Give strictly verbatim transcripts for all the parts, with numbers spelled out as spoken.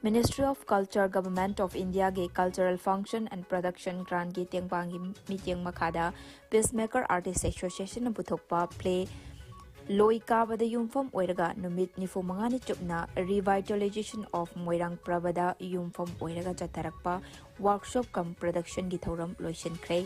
Ministry of Culture, Government of Indiaꯒꯤ Cultural Function and Production Grantꯀꯤ ꯇꯦꯡꯕꯥꯡꯒꯤ ꯃꯤꯠꯌꯦꯡ ꯃꯈꯥꯗ Peacemaker Artist Associationꯅ ꯄꯨꯊꯣꯛꯄ play ꯂꯣꯏ ꯀꯥꯕꯗ ꯌꯨꯝꯐꯝ ꯑꯣꯏꯔꯒ ꯅꯨꯃꯤꯠ ꯅꯤꯐꯨ ꯃꯉꯥꯅꯤ ꯆꯨꯞꯅ Revitalization of ꯃꯣꯏꯔꯥꯡ ꯄ꯭ꯔꯕꯗ ꯌꯨꯝꯐꯝ ꯑꯣꯏꯔꯒ ꯆꯠꯊꯔꯛꯄ workshop cum productionꯒꯤ ꯊꯧꯔꯝ ꯂꯣꯏꯁꯤꯟꯈ꯭ꯔꯦ꯫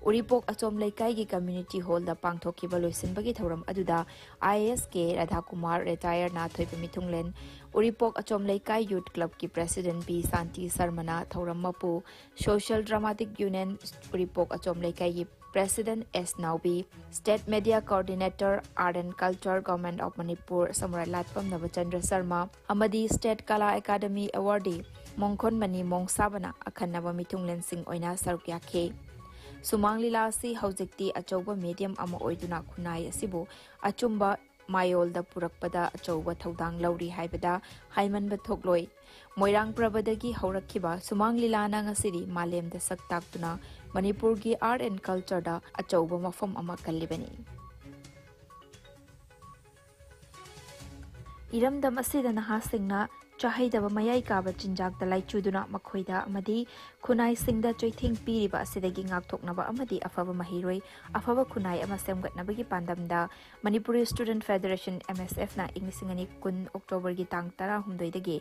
ꯎꯔꯤꯄꯣꯛ ꯑꯆꯣꯝ ꯂꯩꯀꯥꯏꯒꯤ community hallꯗ ꯄꯥꯡꯊꯣꯛꯈꯤꯕ ꯂꯣꯏꯁꯤꯟꯕꯒꯤ ꯊꯧꯔꯝ ꯑꯗꯨꯗ IAS K ꯔꯥꯙꯥꯀꯨꯃꯥꯔ, retireꯅ ꯑꯊꯣꯏꯕ ꯃꯤꯊꯨꯡꯂꯦꯟ, ꯎꯔꯤꯄꯣꯛ ꯑꯆꯣꯝ ꯂꯩꯀꯥꯏ Youth Clubꯀꯤ President B ꯁꯥꯟꯇꯤ ꯁꯔꯃꯅ ꯊꯧꯔꯝ ꯃꯄꯨ, Social Dramatic Union ꯎꯔꯤꯄꯣꯛ ꯑꯆꯣꯝ ꯂꯩꯀꯥꯏꯒꯤ President S ꯅꯥꯎꯕꯤ, State Media Coordinator Art and Culture, Government of Manipur ꯁꯃꯨꯔꯥꯏ ꯂꯥꯠꯄꯝ ꯅꯕꯆꯟꯗ꯭ꯔ ꯁꯔꯃ ꯑꯃꯗꯤ State Kala Academy Awardee ꯃꯣꯡꯈꯣꯟꯃꯅꯤ ꯃꯣꯡꯁꯥꯕꯅ ꯑꯈꯟꯅꯕ ꯃꯤꯊꯨꯡꯂꯦꯟꯁꯤꯡ ꯑꯣꯏꯅ ꯁꯔꯨꯛ ꯌꯥꯈꯤ꯫ ꯁꯨꯃꯥꯡ ꯂꯤꯂꯥ ꯑꯁꯤ ꯍꯧꯖꯤꯛꯇꯤ ꯑꯆꯧꯕ medium ꯑꯃ ꯑꯣꯏꯗꯨꯅ ꯈꯨꯟꯅꯥꯏ ꯑꯁꯤꯕꯨ ꯑꯆꯨꯝꯕ ꯃꯥꯌꯣꯜꯗ ꯄꯨꯔꯛꯄꯗ ꯑꯆꯧꯕ ꯊꯧꯗꯥꯡ ꯂꯧꯔꯤ ꯍꯥꯏꯕꯗ ꯍꯥꯏꯃꯟꯕ ꯊꯣꯛꯂꯣꯏ꯫ ꯃꯣꯏꯔꯥꯡ ꯄ꯭ꯔꯕꯗꯒꯤ ꯍꯧꯔꯛꯈꯤꯕ ꯁꯨꯃꯥꯡ ꯂꯤꯂꯥꯅ ꯉꯁꯤꯗꯤ ꯃꯥꯂꯦꯝꯗ ꯁꯛ ꯇꯥꯛꯇꯨꯅ ꯃꯅꯤꯄꯨꯔꯒꯤ art and cultureꯗ ꯑꯆꯧꯕ ꯃꯐꯝ ꯑꯃ ꯀꯜꯂꯤꯕꯅꯤ꯫ ꯏꯔꯝꯗꯝ ꯑꯁꯤꯗ ꯅꯍꯥꯁꯤꯡꯅ ꯆꯥꯍꯩꯗꯕ ꯃꯌꯥꯏ ꯀꯥꯕ ꯆꯤꯟꯖꯥꯛꯇ ꯂꯥꯏꯆꯨꯗꯨꯅ ꯃꯈꯣꯏꯗ ꯑꯃꯗꯤ ꯈꯨꯟꯅꯥꯏꯁꯤꯡꯗ ꯆꯩꯊꯦꯡ ꯄꯤꯔꯤꯕ ꯑꯁꯤꯗꯒꯤ ꯉꯥꯛꯊꯣꯛꯅꯕ ꯑꯃꯗꯤ ꯑꯐꯕ ꯃꯍꯩꯔꯣꯏ, ꯑꯐꯕ ꯈꯨꯟꯅꯥꯏ ꯑꯃ ꯁꯦꯝꯒꯠꯅꯕꯒꯤ ꯄꯥꯟꯗꯝꯗ Manipuri Student Federation, MSFꯅ ꯏꯪ ꯂꯤꯁꯤꯡ ꯑꯅꯤ ꯀꯨꯟ Octoberꯒꯤ ꯇꯥꯡ ꯇꯔꯥꯍꯨꯝꯗꯣꯏꯗꯒꯤ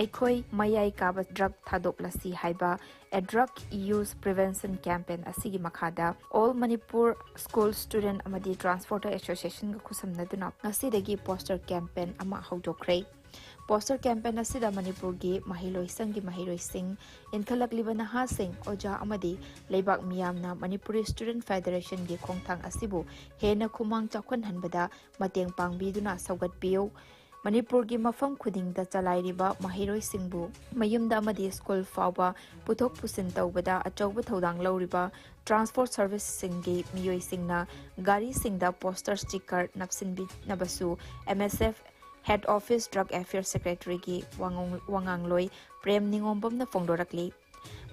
ꯑꯩꯈꯣꯏ ꯃꯌꯥꯏ ꯀꯥꯕ drug ꯊꯥꯗꯣꯛꯂꯁꯤ ꯍꯥꯏꯕ A Drug Use Prevention Campaign ꯑꯁꯤꯒꯤ ꯃꯈꯥꯗ All Manipur School Student ꯑꯃꯗꯤ Transporter Associationꯒ ꯈꯨꯠꯁꯝꯅꯗꯨꯅ ꯉꯁꯤꯗꯒꯤ poster campaign ꯑꯃ ꯍꯧꯗꯣꯛꯈ꯭ꯔꯦ꯫ Poster campaign ꯑꯁꯤꯗ ꯃꯅꯤꯄꯨꯔꯒꯤ ꯃꯍꯩꯂꯣꯏꯁꯪꯒꯤ ꯃꯍꯩꯔꯣꯏꯁꯤꯡ, ꯏꯟꯈꯠꯂꯛꯂꯤꯕ ꯅꯍꯥꯁꯤꯡ, ꯑꯣꯖꯥ ꯑꯃꯗꯤ ꯂꯩꯕꯥꯛ ꯃꯤꯌꯥꯝꯅ Manipuri Student Federationꯒꯤ ꯈꯣꯡꯊꯥꯡ ꯑꯁꯤꯕꯨ ꯍꯦꯟꯅ ꯈꯨꯃꯥꯡ ꯆꯥꯎꯈꯠꯍꯟꯕꯗ ꯃꯇꯦꯡ ꯄꯥꯡꯕꯤꯗꯨꯅ ꯁꯧꯒꯠꯄꯤꯌꯨ꯫ ꯃꯅꯤꯄꯨꯔꯒꯤ ꯃꯐꯝ ꯈꯨꯗꯤꯡꯗ ꯆꯂꯥꯏꯔꯤꯕ ꯃꯍꯩꯔꯣꯏꯁꯤꯡꯕꯨ ꯃꯌꯨꯝꯗ ꯑꯃꯗꯤ school ꯐꯥꯎꯕ ꯄꯨꯊꯣꯛ ꯄꯨꯁꯤꯟ ꯇꯧꯕꯗ ꯑꯆꯧꯕ ꯊꯧꯗꯥꯡ ꯂꯧꯔꯤꯕ transport serviceꯁꯤꯡꯒꯤ ꯃꯤꯑꯣꯏꯁꯤꯡꯅ ꯒꯥꯔꯤꯁꯤꯡꯗ poster sticker ꯅꯞꯁꯤꯟꯕꯤꯅꯕꯁꯨ MSF Head Office Drug Affairs Secretaryꯒꯤ ꯋꯥꯉꯥꯡ-, ꯋꯥꯉꯥꯡꯂꯣꯏ ꯄ꯭ꯔꯦꯝ ꯅꯤꯉꯣꯝꯕꯝꯅ ꯐꯣꯡꯗꯣꯔꯛꯂꯤ꯫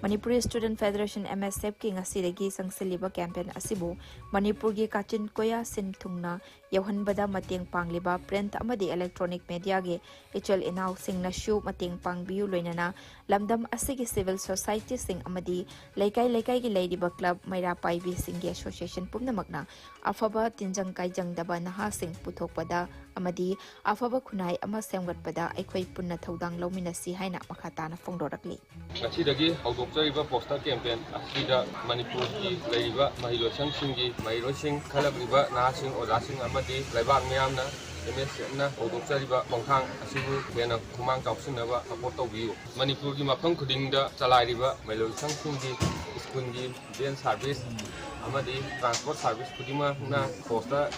Manipuri student federation, M S ꯑꯦꯐꯀꯤ ꯉꯁꯤꯗꯒꯤ ꯆꯪꯁꯤꯜꯂꯤꯕ ꯀꯦꯝꯄꯦꯟ ꯑꯁꯤꯕꯨ ꯃꯅꯤꯄꯨꯔꯒꯤ ꯀꯥꯆꯤꯟ ꯀꯣꯌꯥ ꯁꯤꯟ ꯊꯨꯡꯅ ꯌꯧꯍꯟꯕꯗ ꯃꯇꯦꯡ ꯄꯥꯡꯂꯤꯕ ꯄ꯭ꯔꯤꯟꯠ ꯑꯃꯗꯤ ꯏꯂꯦꯛꯇ꯭ꯔꯣꯅꯤꯛ ꯃꯦꯗꯤꯌꯥꯒꯤ ꯏꯆꯤꯜ ꯏꯅꯥꯎꯁꯤꯡꯅꯁꯨ ꯃꯇꯦꯡ ꯄꯥꯡꯕꯤꯌꯨ, ꯂꯣꯏꯅꯅ ꯂꯝꯗꯝ ꯑꯁꯤꯒꯤ ꯁꯤꯚꯤꯜ ꯁꯣꯁꯥꯏꯇꯤꯁꯤꯡ ꯑꯃꯗꯤ ꯂꯩꯀꯥꯏ ꯂꯩꯀꯥꯏꯒꯤ ꯂꯩꯔꯤꯕ ꯀ꯭ꯂꯕ, ꯃꯩꯔꯥ ꯄꯥꯏꯕꯤꯁꯤꯡꯒꯤ ꯑꯦꯁꯣꯁꯤꯌꯦꯁꯟ ꯄꯨꯝꯅꯃꯛꯅ ꯑꯐꯕ ꯇꯤꯟꯖꯪ ꯀꯥꯏꯖꯪꯗꯕ ꯅꯍꯥꯁꯤꯡ ꯄꯨꯊꯣꯛꯄꯗ ꯑꯃꯗꯤ ꯑꯐꯕ ꯈꯨꯟꯅꯥꯏ ꯑꯃ ꯁꯦꯝꯒꯠꯄꯗ ꯑꯩꯈꯣꯏ ꯄꯨꯟꯅ ꯊꯧꯗꯥꯡ ꯂꯧꯃꯤꯟꯅꯁꯤ ꯍꯥꯏꯅ ꯃꯈꯥ ꯇꯥꯅ ꯐꯣꯡꯗꯣꯔꯛꯂꯤ꯫ ꯉꯁꯤꯗꯒꯤ ꯍꯧꯗꯣꯛꯆꯔꯤꯕ ꯄꯣꯁꯇꯔ ꯀꯦꯝꯄꯦꯟ ꯑꯁꯤꯗ ꯃꯅꯤꯄꯨꯔꯒꯤ ꯂꯩꯔꯤꯕ ꯃꯍꯩꯂꯣꯏꯁꯪꯁꯤꯡꯒꯤ ꯃꯍꯩꯔꯣꯏꯁꯤꯡ, ꯏꯟꯈꯠꯂꯛꯂꯤꯕ ꯅꯍꯥꯁꯤꯡ, ꯑꯣꯖꯥꯁꯤꯡ ꯑꯃꯗꯤ ꯂꯩꯕꯥꯛ ꯃꯤꯌꯥꯝꯅ ꯑꯦꯝ ꯑꯦꯁ ꯑꯦꯐꯅ ꯍꯧꯗꯣꯛꯆꯔꯤꯕ ꯈꯣꯡꯊꯥꯡ ꯑꯁꯤꯕꯨ ꯍꯦꯟꯅ ꯈꯨꯃꯥꯡ ꯆꯥꯎꯁꯤꯟꯅꯕ ꯁꯄꯣꯔꯠ ꯇꯧꯕꯤꯌꯨ꯫ ꯃꯅꯤꯄꯨꯔꯒꯤ ꯃꯐꯝ ꯈꯨꯗꯤꯡꯗ ꯆꯂꯥꯏꯔꯤꯕ ꯃꯍꯩꯂꯣꯏꯁꯪꯁꯤꯡꯒꯤ ꯁ꯭ꯀꯨꯜꯒꯤ ꯚꯦꯟ ꯁꯥꯔꯚꯤꯁ ꯑꯃꯗꯤ ꯇ꯭ꯔꯥꯟꯁꯄꯣꯔꯠ ꯁꯥꯔꯚꯤꯁ ꯈꯨꯗꯤꯡꯃꯛꯅ ꯄꯣꯁꯇꯔ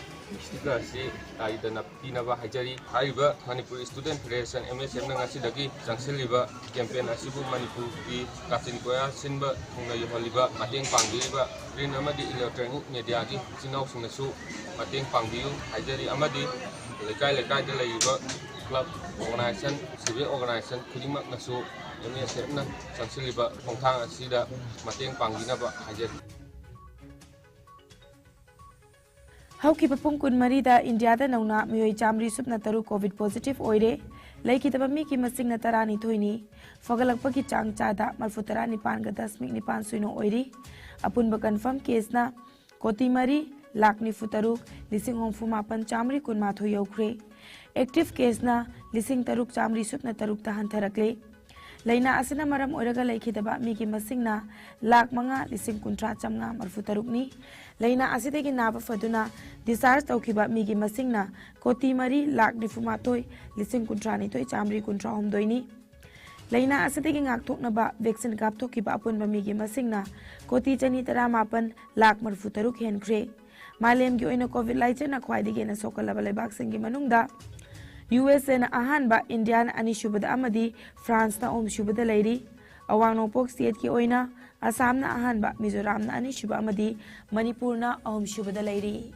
ꯁ꯭ꯇꯤꯀꯔ ꯑꯁꯤ ꯇꯥꯔꯤꯗꯅ ꯄꯤꯅꯕ ꯍꯥꯏꯖꯔꯤ꯫ ꯍꯥꯏꯔꯤꯕ ꯃꯅꯤꯄꯨꯔ ꯁ꯭ꯇꯨꯗꯦꯟꯠ ꯐꯦꯗꯔꯦꯁꯟ, ꯑꯦꯝ ꯑꯦꯁ ꯑꯦꯐꯅ ꯉꯁꯤꯗꯒꯤ ꯆꯪꯁꯤꯜꯂꯤꯕ ꯀꯦꯝꯄꯦꯟ ꯑꯁꯤꯕꯨ ꯃꯅꯤꯄꯨꯔꯒꯤ ꯀꯥꯆꯤꯟ ꯀꯣꯌꯥ ꯁꯤꯟꯕ ꯊꯨꯡꯅ ꯌꯧꯍꯜꯂꯤꯕ, ꯃꯇꯦꯡ ꯄꯥꯡꯕꯤꯔꯤꯕ ꯄ꯭ꯔꯤꯟꯠ ꯑꯃꯗꯤ ꯏꯂꯦꯛꯇ꯭ꯔꯣꯅꯤꯛ ꯃꯦꯗꯤꯌꯥꯒꯤ ꯏꯆꯤꯟ ꯏꯅꯥꯎꯁꯤꯡꯅꯁꯨ ꯃꯇꯦꯡ ꯄꯥꯡꯕꯤꯌꯨ ꯍꯥꯏꯖꯔꯤ꯫ ꯑꯃꯗꯤ ꯂꯩꯀꯥꯏ ꯂꯩꯀꯥꯏꯗ ꯂꯩꯔꯤꯕ ꯀ꯭ꯂꯕ, ꯑꯣꯔꯒꯅꯥꯏꯖꯦꯁꯟ, ꯁꯤꯚꯤꯜ ꯑꯣꯔꯒꯅꯥꯏꯖꯦꯁꯟ ꯈꯨꯗꯤꯡꯃꯛꯅꯁꯨ ꯑꯦꯝ ꯑꯦꯁ ꯑꯦꯐꯅ ꯆꯪꯁꯤꯜꯂꯤꯕ ꯈꯣꯡꯊꯥꯡ ꯑꯁꯤꯗ ꯃꯇꯦꯡ ꯄꯥꯡꯕꯤꯅꯕ ꯍꯥꯏꯖꯔꯤ꯫ ꯍꯧꯈꯤꯕ ꯄꯨꯡ ꯀꯨꯟꯃꯔꯤꯗ ꯏꯟꯗꯤꯌꯥꯗ ꯅꯧꯅ ꯃꯤꯑꯣꯏ ꯆꯥꯃꯔꯤ ꯁꯨꯞꯅ ꯇꯔꯨꯛ ꯀꯣꯚꯤꯗ ꯄꯣꯖꯤꯇꯤꯚ ꯑꯣꯏꯔꯦ꯫ ꯂꯩꯈꯤꯗꯕ ꯃꯤꯒꯤ ꯃꯁꯤꯡꯅ ꯇꯔꯥꯅꯤꯊꯣꯏꯅꯤ꯫ ꯐꯒꯠꯂꯛꯄꯒꯤ ꯆꯥꯡ ꯆꯥꯗ ꯃꯔꯐꯨ ꯇꯔꯥ ꯅꯤꯄꯥꯟꯒ ꯗꯁꯃꯤꯛ ꯅꯤꯄꯥꯟ ꯁꯤꯅꯣ ꯑꯣꯏꯔꯤ꯫ ꯑꯄꯨꯟꯕ ꯀꯟꯐꯥꯔꯝ ꯀꯦꯁꯅ ꯀꯣꯇꯤ ꯃꯔꯤ ꯂꯥꯈ ꯅꯤꯐꯨ ꯇꯔꯨꯛ ꯂꯤꯁꯤꯡ ꯍꯨꯝꯐꯨ ꯃꯥꯄꯟ ꯆꯥꯃꯔꯤ ꯀꯨꯟꯃꯥꯊꯣꯏ ꯌꯧꯈ꯭ꯔꯦ꯫ ꯑꯦꯛꯇꯤꯚ ꯀꯦꯁꯅ ꯂꯤꯁꯤꯡ ꯇꯔꯨꯛ ꯆꯥꯃꯔꯤ ꯁꯨꯞꯅ ꯇꯔꯨꯛꯇ ꯍꯟꯊꯔꯛꯂꯦ꯫ ꯂꯥꯏꯅꯥ ꯑꯁꯤꯅ ꯃꯔꯝ ꯑꯣꯏꯔꯒ ꯂꯩꯈꯤꯗꯕ ꯃꯤꯒꯤ ꯃꯁꯤꯡꯅ ꯂꯥꯈ ꯃꯉꯥ ꯂꯤꯁꯤꯡ ꯀꯨꯟꯊ꯭ꯔꯥ ꯆꯥꯝꯃꯉꯥ ꯃꯔꯐꯨ ꯇꯔꯨꯛꯅꯤ꯫ ꯂꯥꯏꯅꯥ ꯑꯁꯤꯗꯒꯤ ꯅꯥꯕ ꯐꯗꯨꯅ ꯗꯤꯁꯆꯥꯔꯖ ꯇꯧꯈꯤꯕ ꯃꯤꯒꯤ ꯃꯁꯤꯡꯅ ꯀꯣꯇꯤ ꯃꯔꯤ ꯂꯥꯈ ꯅꯤꯐꯨ ꯃꯥꯊꯣꯏ ꯂꯤꯁꯤꯡ ꯀꯨꯟꯊ꯭ꯔꯥ ꯅꯤꯊꯣꯏ ꯆꯥꯃꯔꯤ ꯀꯨꯟꯊ꯭ꯔꯥ ꯍꯨꯝꯗꯣꯏꯅꯤ꯫ ꯂꯥꯏꯅꯥ ꯑꯁꯤꯗꯒꯤ ꯉꯥꯛꯊꯣꯛꯅꯕ ꯚꯦꯛꯁꯤꯟ ꯀꯥꯞꯊꯣꯛꯈꯤꯕ ꯑꯄꯨꯟꯕ ꯃꯤꯒꯤ ꯃꯁꯤꯡꯅ ꯀꯣꯇꯤ ꯆꯅꯤ ꯇꯔꯥ ꯃꯥꯄꯟ ꯂꯥꯈ ꯃꯔꯐꯨ ꯇꯔꯨꯛ ꯍꯦꯟꯈ꯭ꯔꯦ꯫ ꯃꯥꯂꯦꯝꯒꯤ ꯑꯣꯏꯅ ꯀꯣꯚꯤꯗ ꯂꯥꯏꯆꯠꯅ ꯈ꯭ꯋꯥꯏꯗꯒꯤ ꯍꯦꯟꯅ ꯁꯣꯛꯀꯜꯂꯕ ꯂꯩꯕꯥꯛꯁꯤꯡꯒꯤ ꯃꯅꯨꯡꯗ ꯌꯨ ꯑꯦꯁ ꯑꯦꯅ ꯑꯍꯥꯟꯕ, ꯏꯟꯗꯤꯌꯥꯅ ꯑꯅꯤꯁꯨꯕꯗ ꯑꯃꯗꯤ ꯐ꯭ꯔꯥꯟꯁꯅ ꯑꯍꯨꯝꯁꯨꯕꯗ ꯂꯩꯔꯤ꯫ ꯑꯋꯥꯡ ꯅꯣꯡꯄꯣꯛ ꯁ꯭ꯇꯦꯠꯀꯤ ꯑꯣꯏꯅ ꯑꯁꯥꯝꯅ ꯑꯍꯥꯟꯕ, ꯃꯤꯖꯣꯔꯥꯝꯅ ꯑꯅꯤꯁꯨꯕ ꯑꯃꯗꯤ ꯃꯅꯤꯄꯨꯔꯅ ꯑꯍꯨꯝꯁꯨꯕꯗ ꯂꯩꯔꯤ꯫